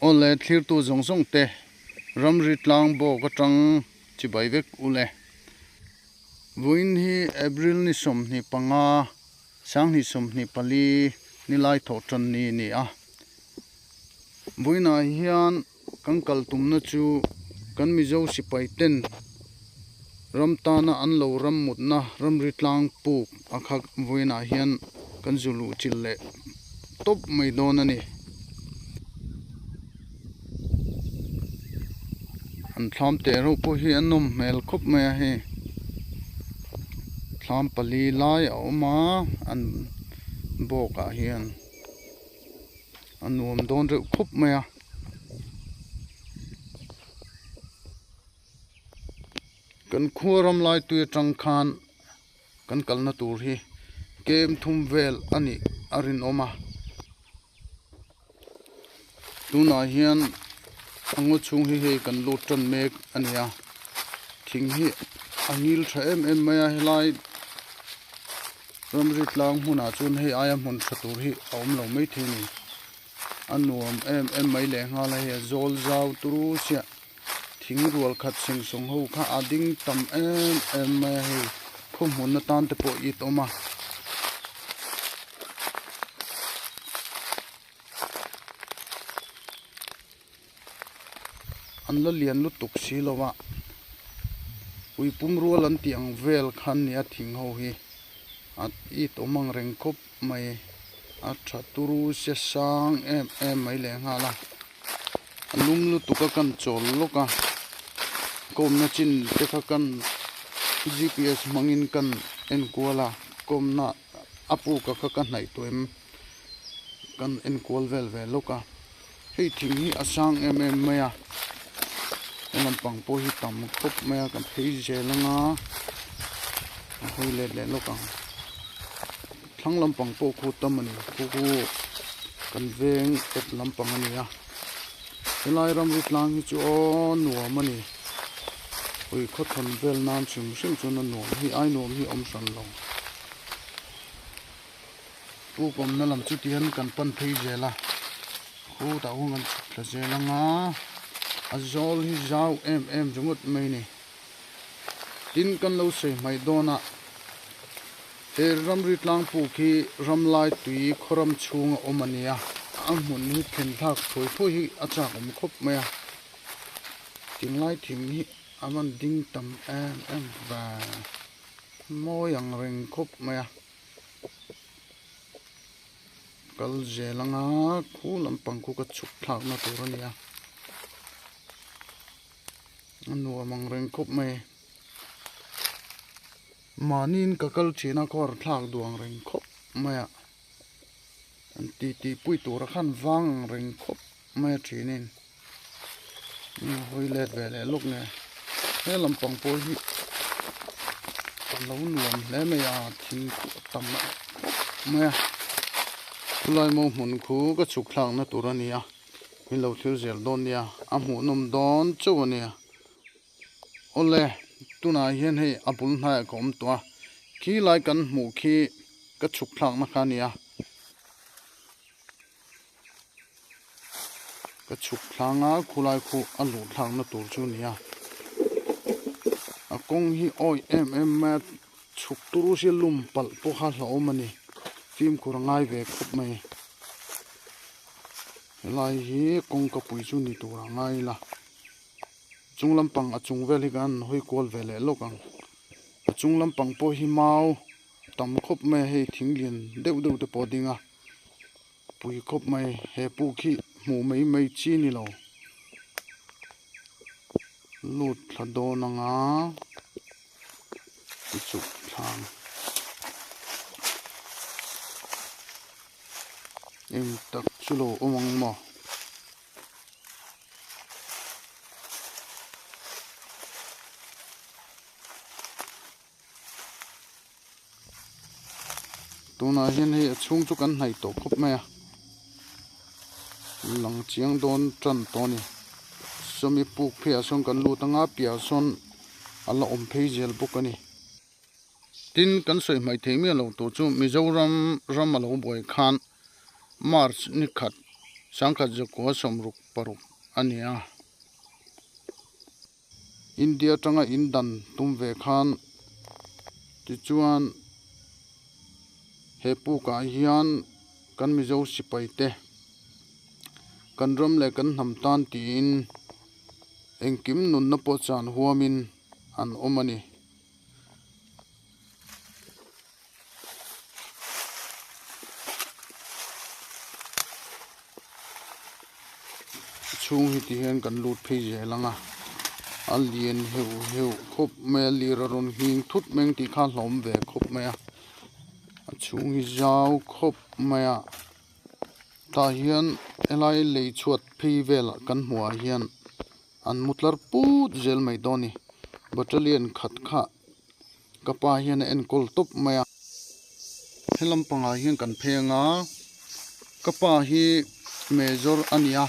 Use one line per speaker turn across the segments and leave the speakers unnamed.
Awle thlirtu zawng zawng te ramri tlang bawk atang chibai vek ule. Vawiin hi April ni 25 2024 nilai thawh tan ni a ni a. Vawiinah hian kan kal tumna chu kan Mizo sipai ten ram tana an lo ram mutna ramri tlang puk a kha vawiinah hian kan zu luh chilh leh tawp mai dawn a ni. An thlam teh reuh pawh hi a nawm hmel khawp mai a hei thlam pali lai a awm a an bawk ah hian a nuam dawn reuh khawp mai a. Kan khua ram lai tui atang khan kan kalna tur hi kem thum vel a nih a rinawm a. Tunah hian a ngaw chhung hi hei kan lut tan mek a ni a thing hi a ngil tha em em mai a helai ramri tlang hmunah chuan hei aia hmun tha tur hi a awm lo maithei a ni a nuam em em mai leh nghal a hei a zawl zau turu chiah thing rual khat seng sawng ho kha a ding tam em em mai a hei khaw hmun atan te pawh it awm a. An la lian lutuk si lo a ui pum rual an tih ang vel kha an nia thing ho hi a it awm ang reng khawp mai a tha turu sia sang em em mai leh nghal a a lum lutuk a kan chawl lawk a kawmna chin te kha kan G_P_S hmangin kan enkual a kawmna. A puk a kha ka hnaih tawh em kan enkual vel ve lawk a hei thing hi a sang em em mai a he lampang pawh hi tam khawp mai a kan phei zel anga a hawi let leh lawk ang thlang lampang pawh khu tam a ni khu khu kan veng ep lampang a ni a helai ramri tlang hi chu aw nuam a ni ui khawthawn vel nan hrim hrim chuan a nuam hi ai nuam hi a awm hran lo. Pu kawmna lam chu tihian kan pan phei zel a khutah khuan kan chhuk thla zel ang a a zawl hi zau em em ringawt mai a ni tin kan lo sawi hmaih dawn a he ramri tlang puk hi ramlai tui khaw ram chhung a awm a ni a a hmun hi thlen thlak thawi thawi hi a chak awm khawp mai a tinglai thing hi a van ding tam em em ve. Mawi ang reng khawp mai a kal zel anga khu lampang khu ka chhuk thlak na tur a ni a a nuam ang reng khawp mai mahniin ka kal thin a kawr thlak duh ang reng khawp mai a an ti ti pui tur a khan vang ang reng khawp mai a thinin hawi let ve leh lawk nge he lampang pawh hi a lo nuam hle mai a thing khuh a tam khawp mai a khulai maw hmun khu ka chhuk thlak na tur a ni a min lo thlir zel dawn nia a hmuhnawm dawn chauh a nia awle tunah hian hei a bul hnaiah ka awm tawh a khi lai kan hmuh khi ka chhuk thlak na kha a ni a. Ka chhuk thlang a khulai khu a luh thlak na tur chu a ni a a kawng hi awih em em mai a chhuk tur hi lum palh pawh kha hlauhawm a ni fimkhur a ngai ve khawp mai helai hi kawngka pui chu ni tur a ngai ila chung lampang a chung vel hi kan hawi kual ve leh lawk ang a chung lampang pawh hi mau tam khawp mai a hei thing lian deuh deuh te pawh a ding a. Pui khawp mai he puk hi hmuh mai mai chi ni lo lut thla dawn anga i chuk thlang eng tak chu lo awm ang maw. Tunah hian hei a chhung chu kan hnaih tawh khawp mai a lang chiang dawn tan tawh a ni sawmi puk pheiah sawn kan lut anga piahah sawn a la awm phei zel bawk a ni tin kan sawi hmaih theih miah loh tur chu Mizoram ram a lo buai khan March ni khat. 1966 a ni a. India atanga in dan tum ve khan tichuan he pukah hian kan Mizo sipai te kan ram leh kan hnam tan tiin engkim nunna pawh chan huamin an awm a ni. Chhung hi ti hian kan lut phei zel ang a a lian heuh heuh khawp mai a lir a rawn nghing thut mai ang tih kha a hlawm ve khawp mai a a chhung hi zau khawp mai a tah hian helai lei chhuat phei velah kan hmuh ah hian an mu tlar put zel mai dawn a ni battalion khat kha. Ka pa hian a enkawl tawp mai a, he lampangah hian kan phei anga ka pa hi major a ni a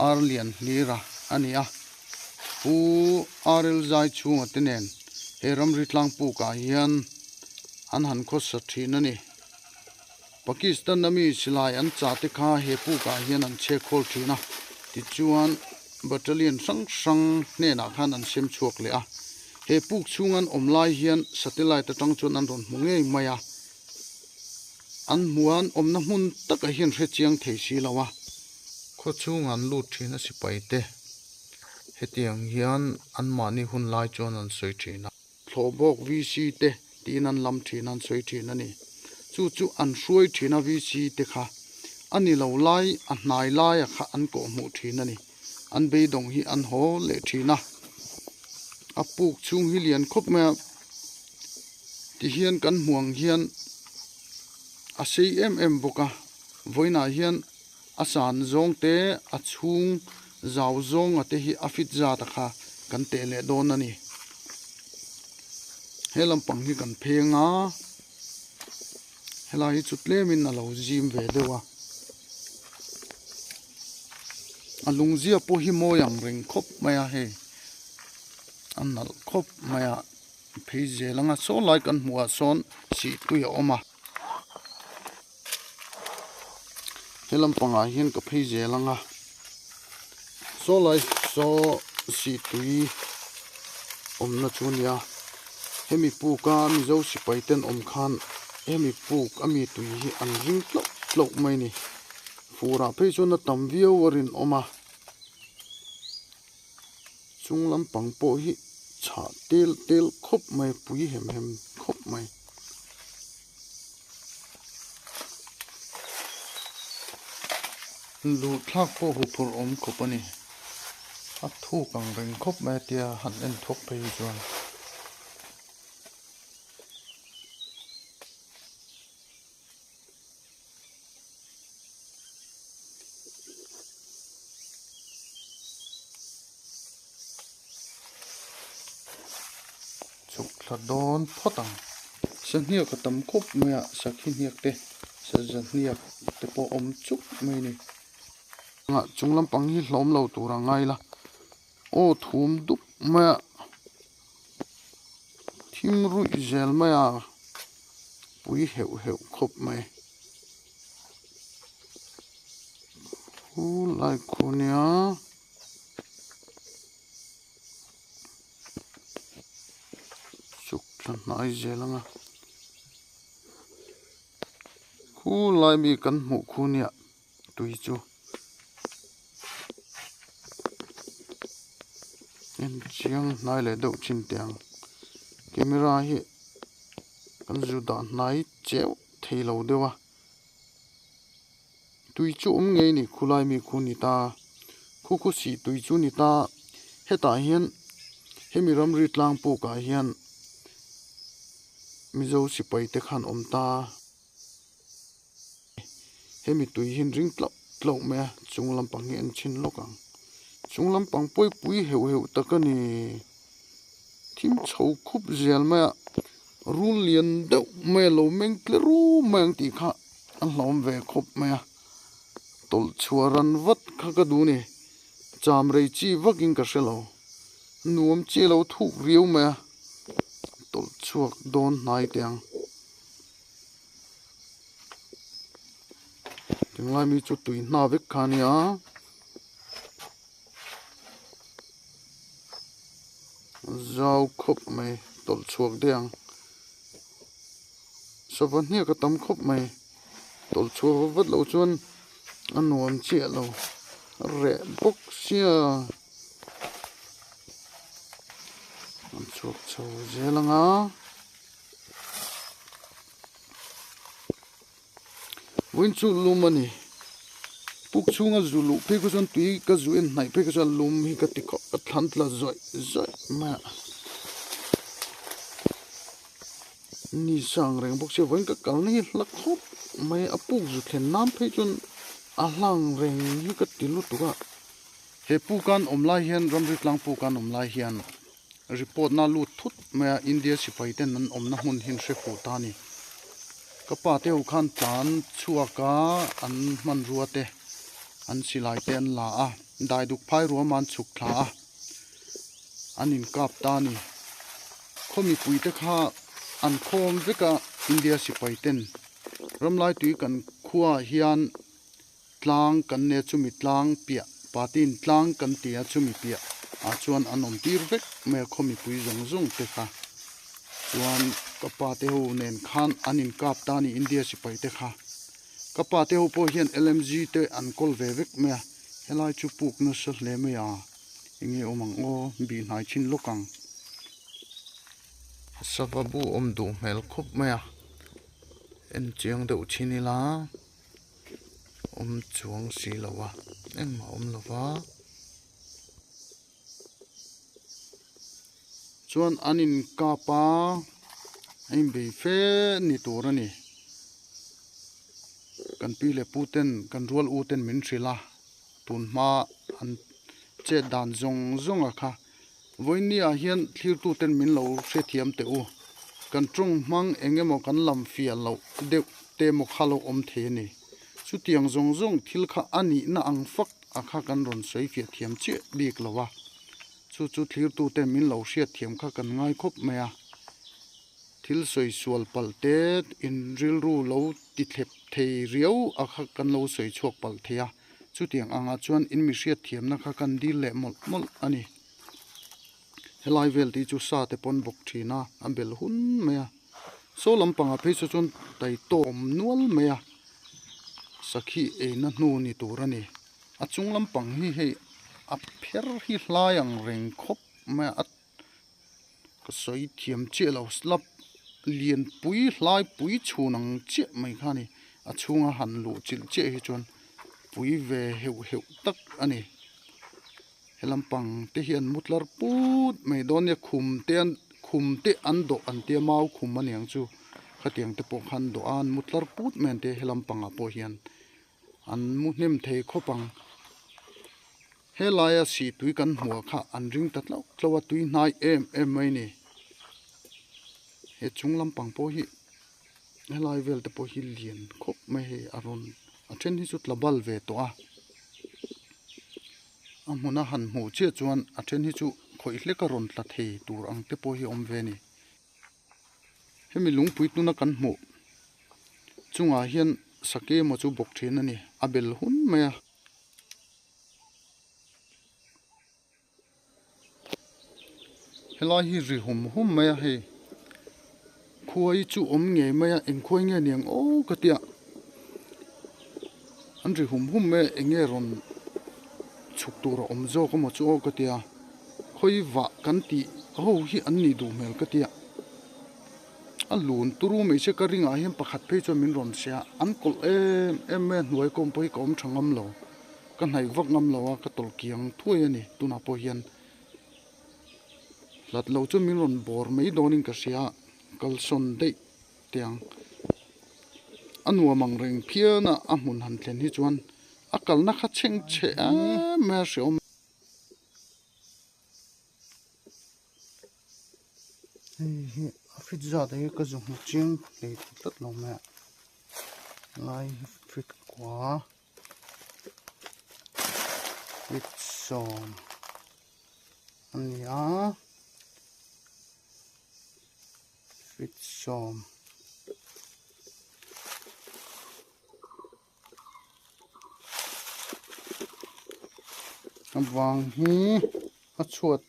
ar lian hlir a a ni a pu R L zai chhunga te nen he ramri tlang pukah hian an han khawsa thin a ni Pakistan a mi silai an chah te kha he pukah hian an chhek khawl thin a tichuan battalion hrang hrang hnenah khan an sem chhuak leh a. He puk chhung an awm lai hian satellite atang chuan an rawn hmu ngei mai a, an hmuh a an awmna hmun takah hian hre chiang thei si lo a. Khaw chhung an lut thin a sipai te hetiang hian anmahni hun lai chuan an sawi thin a. Thlawhbawk VC te tiin an lam thin a an sawi thin a ni. Chu chu an hruai thin a VC te kha a ni lo lai a hnai laia kha an kawh hmuh thin a ni. An beidawng hi an haw leh thin a, a puk chhung hi lian khawp mai a, tihian kan hmuh ang hian a sei em em bawk a, vawiinah hian a san zawng te a chhung zau zawnga te hi a fit zat a kha kan teh leh dawn a ni. He lampang hi kan pheng a, helai hi chu tlemin a lo zim ve deuh a. A lungzia pawh hi mawi ang reng khawp mai a hei a nalh khawp mai a phei zel anga saw lai kan hmuh ah sawn sih tui a awm a he lampangah hian ka phei zel anga saw lai saw sih tui awmna chu a nia hemi puk a mizo sipai ten awm khan hemi puk ami tui hi an ring tlauh tlauh mai a ni. Furah phei chuan a tam viau a rinawm a, chung lampang pawh hi chhah tel tel khawp mai pui hem hem khawp mai. Luh thlak pawh huphurh awm khawp a ni, a thuk ang reng khawp mai a tia han en thawk phei hi chuan. Chhuk thla dawn phawt ang. Sahniak a tam khawp mai a, sakhi hniak te saza hniak te pawh awm chuk mai a ni. Chung lampang hi hlawm lo tur a ngai la, aw thum dup mai a, thim ruih zel mai a. Pui heuh heuh khawp mai. Khu lai khu nia. Chuk thla hnai zel ang a. Khu lai mi kan hmuh khu nia tui chu. En chiang hnai leh deuh chin teh ang camera hi kan zu dah hnai cheuh thei lo deuh a tui chu awm ngei a ni khulai mi khu ni ta khu khu sih tui chu ni ta hetah hian hemi ramri tlang puk ah hian mizo sipai te khan awm ta. Hemi tui hi an ring tlauh tlauh mai a chung lampang hi an chhin lawk ang chung lampang pawi pui heuh heuh tak a ni thim chho khup zel mai a rul lian deuh mai a lo meng tle rum mai ang tih kha a hlawm ve khawp mai a tawlh chhuah ran vat kha ka duh a ni cham rei chi vakin ka hre lo nuam chi a lo thuk riau mai a tawlh chhuak dawn hnai teh ang. Tunlai mi chu tui hna vek kha a nia. Zau khawp mai tawlh chhuak daih ang. Sava hniak a tam khawp mai tawlh chhuak vat vat loh chuan a nuam chiah lo a reh bawk sia an chhuak chho zel ang a. Vawiin chu lum a ni puk chhunga zu luh phei kha chuan tui ka zu en hnaih phei kha chuan lum hi ka ti khawp a thlan tla zawih zawih mai a ni sang reng bawk sia vawiin ka kalna hi hla khawp mai a puk zu thlen nan phei chuan a hlang reng hi ka ti lutuk a he puk an awm lai hian ramri tlang puk an awm lai hian. Report na lut thut mai a India sipai ten an awmna hmun hi an hre fuh ta a ni. Ka pa te ho khan tlan chhuak a an hmanrua te an silai te an la a daiduk phai ruam a an chhuk thla a an inkap ta a ni. Khaw mipui te kha an khawm vek a India sipai ten ramlai tui kan khuaah hian Tlang kan nia chumi tlang piah party in tlang kan ti a chumi piah ah chuan an awm tir vek mai a khaw mipui zawng zawng te kha chuan ka pa te ho nen khan an in kap ta a ni India sipai te kha ka pa te ho pawh hian L_M_G te an kawl ve vek mai a helai chu puk nasa hle mai a enge awm ang aw bih hnai chin lawk ang sava bu awm duh hmel khawp mai a en chiang deuh thin ila. Awm chuang si lo a engmah a awm lo va chuan an in kap a a inbei fe ni tur a ni kan pi leh pu ten kan rual u ten min hrilh a tun hma an chet dan zawng zawng a kha. Vawinia ah hian thlirtu ten min lo hrethiam teh u. Kan tawng hmang eng emaw kan lam fiah loh deuh te emaw kha lo awm thei a ni. Chutiang zawng zawng thil kha a nihna ang fak a kha kan rawn sawi fiah thiam chiah bik lo a. Chu chu thlirtu ten min lo hriatthiam kha kan ngai khawp mai a. Thil sawi sual palh te in rilru lo ti thlep thei riau a kha kan lo sawi chhuak palh thei a. Chutiang angah chuan in mi hriatthiamna kha kan dil leh mawlh mawlh a ni. Helai vel te hi chu sa te pawn bawk thin a, a bel hun mai a. Saw lampangah phei chu chuan taitawm nual mai a, sakhi eina hnu ni tur a ni. A chung lampang hi hei a pher hi hlai ang reng khawp mai a. Ka sawi thiam chiah lo slab lian pui hlai pui chhun ang chiah mai kha a ni a chhunga han luh chilh chiah hi chuan pui ve heuh heuh tak a ni he lampang te hi an mu tlar put mai dawn nia khum te an khum te an dawh an tia mau khum a niang chu khatiang te pawh khan dawh a an mu tlar put mai an tia he lampangah pawh hian. An mu hnem thei khawp ang. Helaia sih tui kan hmuh ah kha an ring ta tlauh tlauh a tui hnai em em mai a ni. He chung lampang pawh hi helai vel te pawh hi lian khawp mai hei a rawn a then hi chu tla bal ve tawh a. A hmuna han hmuh chiah chuan a then hi chu khawih hlek a rawn tla thei tur ang te pawh hi a awm ve a ni. Hemi lungpui tuna kan hmuh chungah hian sake emaw chu bawk thin a ni a bel hun mai a. Helai hi ri hum hum mai a hei khuai chu awm ngei mai a eng khuai nge niang aw ka tia an ri hum hum mai a eng nge rawn chhuk tur a awm zawk emaw chu aw ka tia. Khawi vah kan tih ho hi an nih duh hmel ka tia. A lun turu mai se ka ringah hian pakhat phei chuan min rawn hria an kawlh em em mai a hnuai kawm pawh hi ka awm tha ngam lo. Ka hnaih vak ngam lo a ka tawlh kiang thuai a ni tunah pawh hian hlat lo chu min rawn bawr mai dawnin ka hria kalsawn daih teh ang. A nuam ang reng phian a a hmun han thlen hi chuan a kalna kha chhengchhe em mai a hreawm. Hei hi a fit zat hi ka zu hmu chiang hlei tlat lo mai a lai hi fit kua fit sawm a ni a fit sawm. A vang hi a chhuat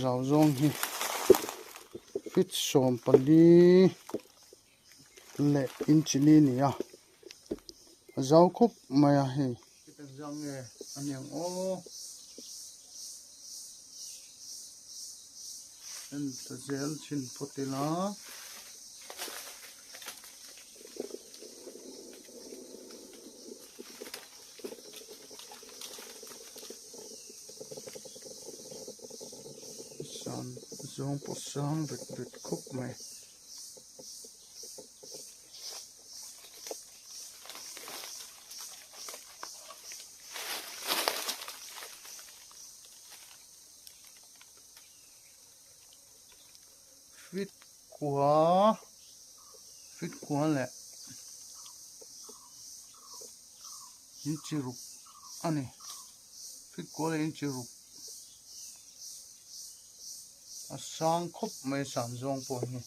zau zawng hi feet 14 leh inch li a ni a a zau khawp mai a hei. Feet engzah nge a ni ang aw en ta zel chhin phawt ila. San zawng pawh sang vet vet khawp mai. Fit kua fit kua leh inchi ruk a ni fit kua leh inchi ruk a sang khawp mai san zawng pawh hi.